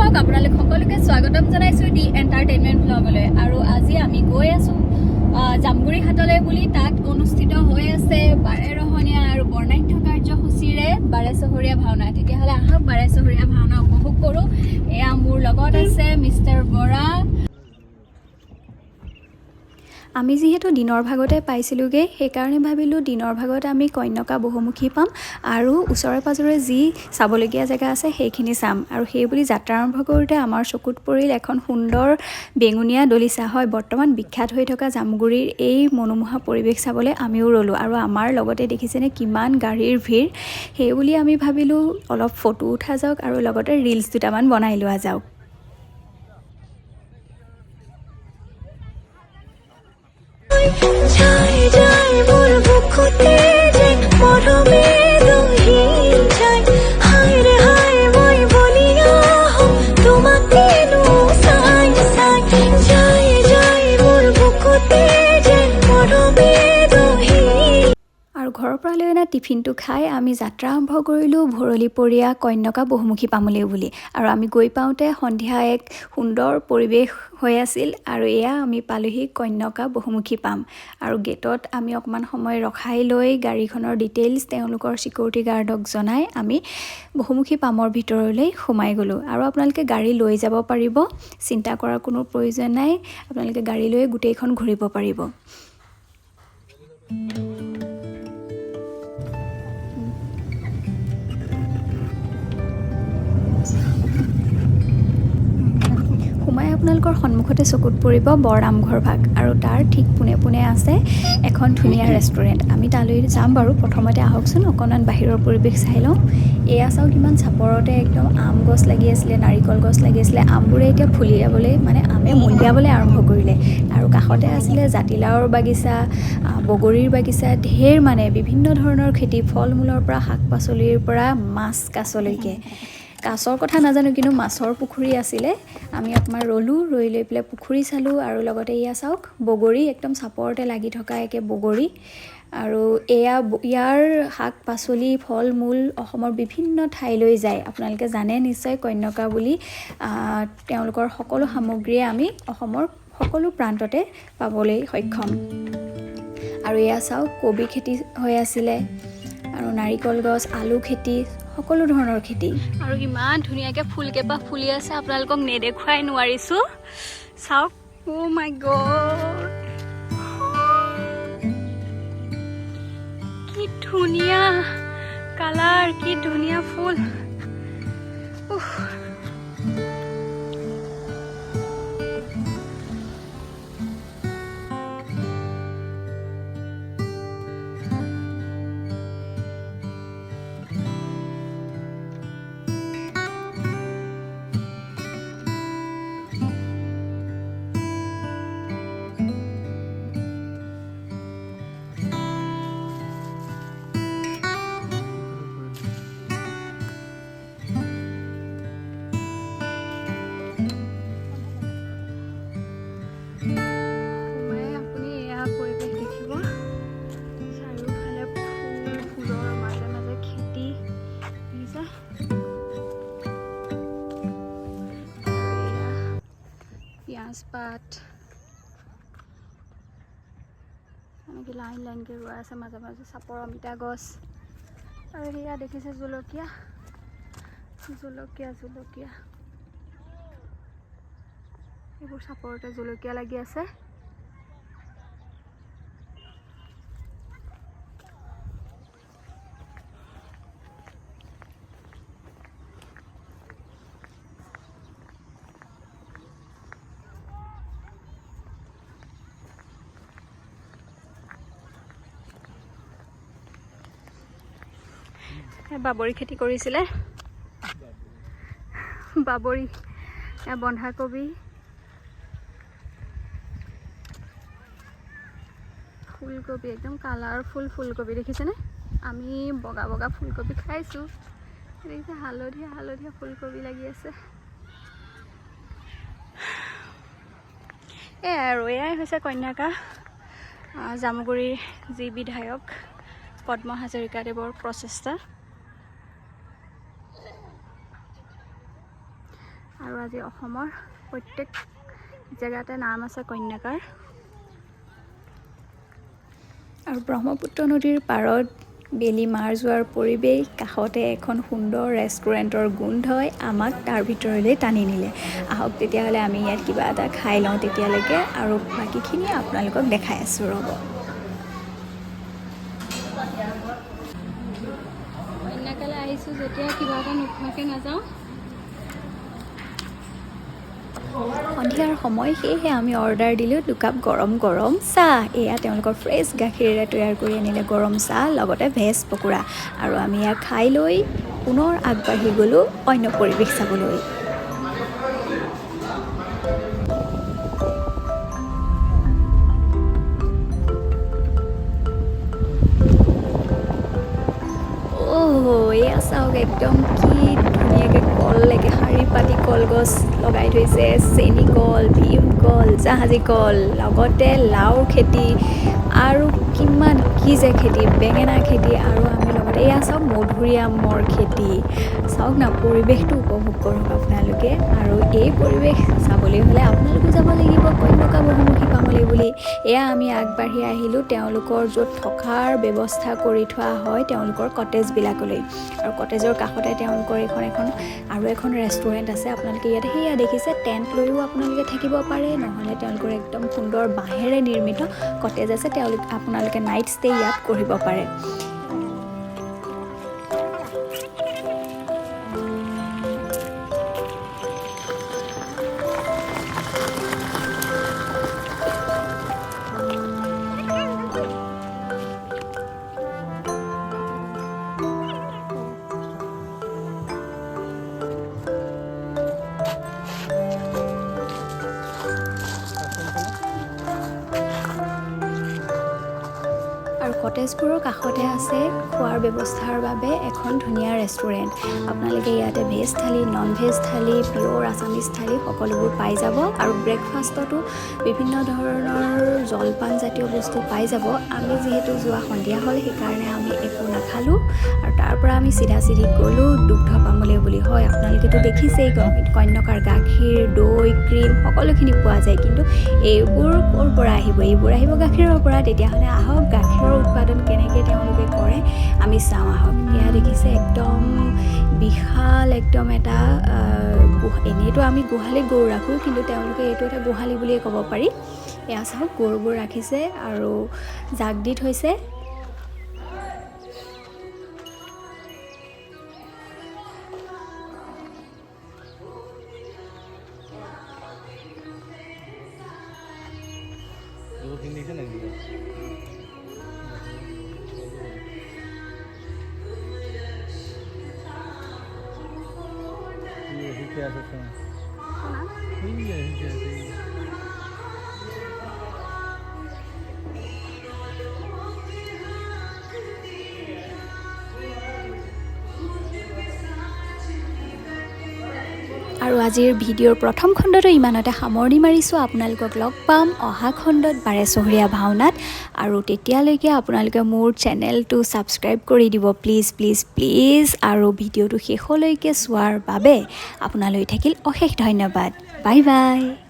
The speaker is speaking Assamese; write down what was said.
দৰ্শক, আপোনালোক সকলোকে স্বাগতম জনাইছোঁ দি এণ্টাৰটেইনমেণ্ট ব্লগলৈ। আৰু আজি আমি গৈ আছোঁ জামুগুৰিহাটলৈ বুলি। তাত অনুষ্ঠিত হৈ আছে বাৰেৰহণীয়া আৰু বৰ্ণাঢ্য কাৰ্যসূচীৰে বাৰেচহৰীয়া ভাওনা। তেতিয়াহ'লে আহক, বাৰেচহৰীয়া ভাওনা উপভোগ কৰোঁ। এয়া মোৰ লগত আছে মিষ্টাৰ বৰা। আমি যিহেতু দিনৰ ভাগতে পাইছিলোঁগৈ, সেইকাৰণে ভাবিলোঁ দিনৰ ভাগত আমি কন্যকা বহুমুখী পাম আৰু ওচৰে পাঁজৰে যি চাবলগীয়া জেগা আছে সেইখিনি চাম। আৰু সেই বুলি যাত্ৰা আৰম্ভ কৰোঁতে আমাৰ চকুত পৰিল এখন সুন্দৰ বেঙুনীয়া দলিচা। হয়, বৰ্তমান বিখ্যাত হৈ থকা জামুগুৰিৰ এই মনোমোহা পৰিৱেশ চাবলৈ আমিও ৰ'লোঁ। আৰু আমাৰ লগতে দেখিছেনে কিমান গাড়ীৰ ভিৰ। সেই বুলি আমি ভাবিলোঁ অলপ ফটো উঠা যাওক আৰু লগতে ৰিলচ দুটামান বনাই লোৱা যাওক। যায় যায় মোৰ বুকুতে যে মৰমে দহি যায়। হায় ৰে হায়, মই বলিয়া হম তোমাকেনো চাই চাই। যায় যায় মোৰ বুকুতে যে মৰমে দহি আৰু ঘৰৰ পৰা লৈ অনা টিফিনটো খাই আমি যাত্ৰা আৰম্ভ কৰিলোঁ ভৰলীপৰীয়া কন্যকা বহুমুখী পামলৈ বুলি। আৰু আমি গৈ পাওঁতে সন্ধিয়া এক সুন্দৰ পৰিৱেশ হৈ আছিল। আৰু এয়া আমি পালোহি কন্যকা বহুমুখী পাম। আৰু গেটত আমি অকণমান সময় ৰখাই লৈ গাড়ীখনৰ ডিটেইলছ তেওঁলোকৰ ছিকিউৰিটি গাৰ্ডক জনাই আমি বহুমুখী পামৰ ভিতৰলৈ সোমাই গ'লোঁ। আৰু আপোনালোকে গাড়ী লৈ যাব পাৰিব, চিন্তা কৰাৰ কোনো প্ৰয়োজন নাই। আপোনালোকে গাড়ী লৈ গোটেইখন ঘূৰিব পাৰিব। সোমাই আপোনালোকৰ সন্মুখতে চকুত পৰিব বৰনামঘৰ ভাগ আৰু তাৰ ঠিক পোনে পোনে আছে এখন ধুনীয়া ৰেষ্টুৰেণ্ট। আমি তালৈ যাম বাৰু। প্ৰথমতে আহকচোন, অকণমান বাহিৰৰ পৰিৱেশ চাই লওঁ। এয়া চাওক, কিমান চাপৰতে একদম আম গছ লাগি আছিলে, নাৰিকল গছ লাগি আছিলে। আমবোৰে এতিয়া ফুলিয়াবলৈ, মানে আমে মলিয়াবলৈ আৰম্ভ কৰিলে। আৰু কাষতে আছিলে জাতিলাওৰ বাগিচা, বগৰীৰ বাগিচা, ঢেৰ মানে বিভিন্ন ধৰণৰ খেতি, ফল মূলৰ পৰা শাক পাচলিৰ পৰা মাছ কাছলৈকে। কাছৰ কথা নাজানো, কিন্তু মাছৰ পুখুৰী আছিলে। আমি অকণমান ৰ'লোঁ, ৰৈ লৈ পেলাই পুখুৰী চালোঁ। আৰু লগতে এয়া চাওক, বগৰী, একদম চাপৰতে লাগি থকা একে বগৰী। আৰু এয়া ইয়াৰ শাক পাচলি, ফল মূল অসমৰ বিভিন্ন ঠাইলৈ যায়। আপোনালোকে জানে নিশ্চয়, কন্যকা বুলি তেওঁলোকৰ সকলো সামগ্ৰীয়ে আমি অসমৰ সকলো প্ৰান্ততে পাবলৈ সক্ষম। আৰু এয়া চাওক, কবি খেতি হৈ আছিলে আৰু নাৰিকল গছ, আলু খেতি, সকলো ধৰণৰ খেতি। আৰু ইমান ধুনীয়াকৈ ফুলকেইপাহ ফুলি আছে, আপোনালোকক নেদেখুৱাই নোৱাৰিছোঁ। চাওক, অ' মাই গড, কি ধুনীয়া কালাৰ, কি ধুনীয়া ফুল, উফ। সোমাই আপুনি এয়া পৰিৱেশ দেখিব। চাৰিওফালে ফুল, ফুলৰ মাজে মাজে খেতি, দেখিছে। আৰু এয়া পিঁয়াজ পাত এনেকৈ লাইন লাইনকৈ ৰোৱা আছে, মাজে মাজে চাপৰ অমিতা গছ। আৰু সেয়া দেখিছে জলকীয়া, জলকীয়া, জলকীয়া। এইবোৰ চাপৰতে জলকীয়া লাগি আছে। এই বাবৰি খেতি কৰিছিলে, বাবৰি। এয়া বন্ধাকবি, ফুলকবি, একদম কালাৰফুল ফুলকবি, দেখিছেনে? আমি বগা বগা ফুলকবি খাইছোঁ, দেখিছে, হালধীয়া হালধীয়া ফুলকবি লাগি আছে। এয়াই আৰু এয়াই হৈছে কন্যাকা জামুগুৰিৰ যি বিধায়ক পদ্ম হাজৰিকাদেৱৰ প্ৰচেষ্টা। আৰু আজি অসমৰ প্ৰত্যেক জেগাতে নাম আছে কন্যাকাৰ। আৰু ব্ৰহ্মপুত্ৰ নদীৰ পাৰত বেলি মাৰ যোৱাৰ পৰিৱেশ, কাষতে এখন সুন্দৰ ৰেষ্টুৰেণ্টৰ গোন্ধই আমাক তাৰ ভিতৰলৈ টানি নিলে। আহক তেতিয়াহ'লে, আমি ইয়াত কিবা এটা খাই লওঁ তেতিয়ালৈকে আৰু বাকীখিনি আপোনালোকক দেখাই আছোঁ, ৰ'ব। কন্যাকালৈ আহিছোঁ যেতিয়া কিবা এটা নোখোৱাকৈ নাযাওঁ। সন্ধিয়াৰ সময়, সেয়েহে আমি অৰ্ডাৰ দিলোঁ দুকাপ গৰম গৰম চাহ। এয়া তেওঁলোকৰ ফ্ৰেছ গাখীৰেৰে তৈয়াৰ কৰি আনিলে গৰম চাহ, লগতে ভেজ পকোৰা। আৰু আমি ইয়াক খাই লৈ পুনৰ আগবাঢ়ি গ'লোঁ অন্য পৰিৱেশ চাবলৈ। অ' এয়া চাওক, একদম কি ধুনীয়াকৈ কল একে শাৰী পাতি কলগছ লগাই থৈছে। চেনী কল, ভীমকল, জাহাজী কল, লগতে লাওৰ খেতি আৰু কিমান কি যে খেতি, বেঙেনা খেতি আৰু আমি লগতে এয়া চাওক মধুৰিআমৰ খেতি। চাওক না, পৰিৱেশটো উপভোগ কৰক আপোনালোকে। আৰু এই পৰিৱেশ চাবলৈ হ'লে আপোনালোকো যাব লাগিব কন্যকা বহুমুখী পামলৈ বুলি। এয়া আমি আগবাঢ়ি আহিলোঁ তেওঁলোকৰ য'ত থকাৰ ব্যৱস্থা কৰি থোৱা হয়, তেওঁলোকৰ কটেজবিলাকলৈ। আৰু কটেজৰ কাষতে তেওঁলোকৰ এইখন এখন আৰু এখন ৰেষ্টুৰেণ্ট আছে। আপোনালোকে ইয়াতে সেয়া দেখিছে, টেণ্ট লৈও আপোনালোকে থাকিব পাৰে, নহ'লে তেওঁলোকৰ একদম সুন্দৰ বাঁহেৰে নিৰ্মিত কটেজ আছে, আপোনালোকে নাইট ষ্টে ইয়াত কৰিব পাৰে। আৰু কটেজবোৰৰ কাষতে আছে খোৱাৰ ব্যৱস্থাৰ বাবে এখন ধুনীয়া ৰেষ্টুৰেণ্ট। আপোনালোকে ইয়াতে ভেজ থালি, নন ভেজ থালি, পিয়'ৰ আছামিজ থালি সকলোবোৰ পাই যাব। আৰু ব্ৰেকফাষ্টতো বিভিন্ন ধৰণৰ জলপানজাতীয় বস্তু পাই যাব। আমি যিহেতু যোৱা সন্ধিয়া হ'ল, সেইকাৰণে আমি একো নাখালোঁ আৰু তাৰ পৰা আমি চিধা চিধি গ'লোঁ দুগ্ধ পামলৈ বুলি। হয়, আপোনালোকেতো দেখিছেই, কন্যকাৰ গাখীৰ, দৈ, ক্ৰীম সকলোখিনি পোৱা যায়। কিন্তু এইবোৰ ক'ৰ পৰা আহিব? এইবোৰ আহিব গাখীৰৰ পৰা। তেতিয়াহ'লে আহক, গাখীৰৰ উৎপাদন কেনেকৈ তেওঁলোকে কৰে আমি চাওঁ আহক। এয়া দেখিছে, একদম বিশাল একদম এটা এনেইতো আমি গোহালিত গৰু ৰাখোঁ, কিন্তু তেওঁলোকে এইটো এটা গোহালি বুলিয়ে ক'ব পাৰি। এয়া চাওক, গৰুবোৰ ৰাখিছে আৰু জাক দি থৈছে। গৰুখিনি দেখিছে নাই? শিকি আছে চোন। শিকি আছে। আৰু আজিৰ ভিডিঅ'ৰ প্ৰথম খণ্ডটো ইমানতে সামৰণি মাৰিছোঁ। আপোনালোকক লগ পাম অহা খণ্ডত বাৰেচহৰীয়া ভাওনাত। আৰু তেতিয়ালৈকে আপোনালোকে মোৰ চেনেলটো ছাবস্ক্ৰাইব কৰি দিব, প্লিজ প্লিজ প্লিজ। আৰু ভিডিঅ'টো শেষলৈকে চোৱাৰ বাবে আপোনালৈ থাকিল অশেষ ধন্যবাদ। Bye bye.